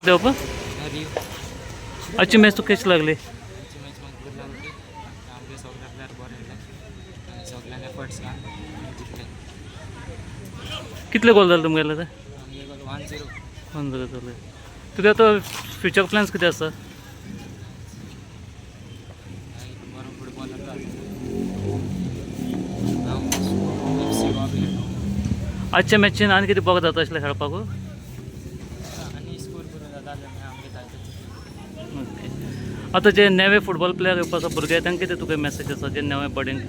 देवप. आजची मॅच तुका कशी लागली? आमची मॅच म्हाका बरी लागली. आमगे सगळे प्लेयर बरे खेळ्ळे आनी सगळ्यांनी एफर्ट्स घालून जिखले. कितले गोल जाले तुमगेले ते? आमगे गोल 1-0. 1-0 जाले. तुगे आतां फ्युचर प्लॅन्स कितें आसा? बरो फुटबॉलर जाता हांव, एफ सी गोवा बी खेळटा. आजच्या मॅचीन आनी कितें बरो जाता आसलें खेळपाक? आनी स्कोर करूं जाता जाल्यार आमगे जायते. ओके, आतां जे नवे फुटबॉल प्लेयर येवपा आसा भुरगे, तांकां कितें तुगे मॅसेज आसा जे नवे बडींग?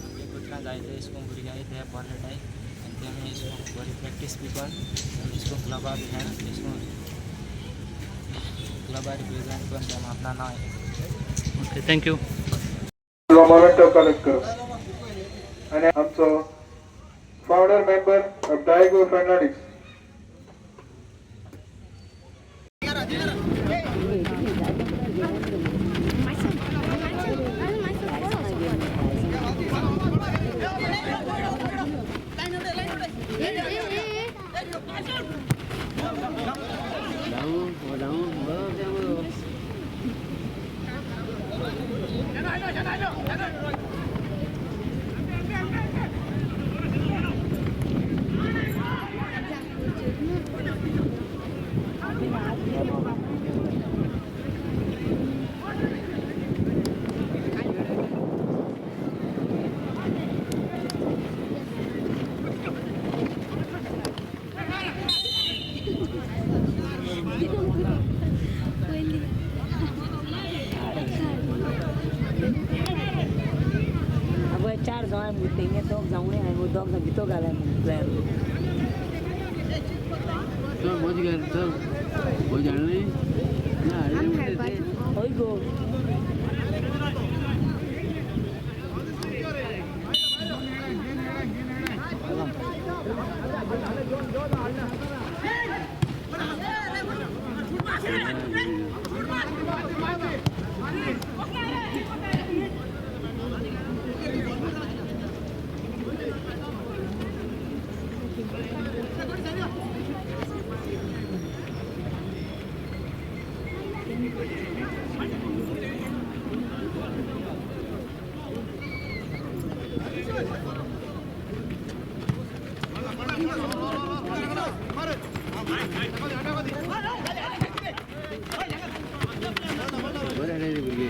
आमगे कुटला जायते अशें करून भुरगे आहाय, ते बरे खेळटाय आनी ते आमी अशें करून बरी प्रॅक्टीस बी करून आमी अशें करून क्लबा बी खेळ, अशें करून क्लबा रिप्रेजेंट करून ते आपणा नांव. Okay, thank you. Memento collect करो आणि आमचो फाउंडर मेंबर डायगो फर्नांडीस. अब चार जाण तेंगे दोग जावणे हांवें दोग जाण भितर घालाय प्लेयर. चल मोज घाल, चल मोज हाडली ना हाडली. हय गो. बरें हाडले भुरगे.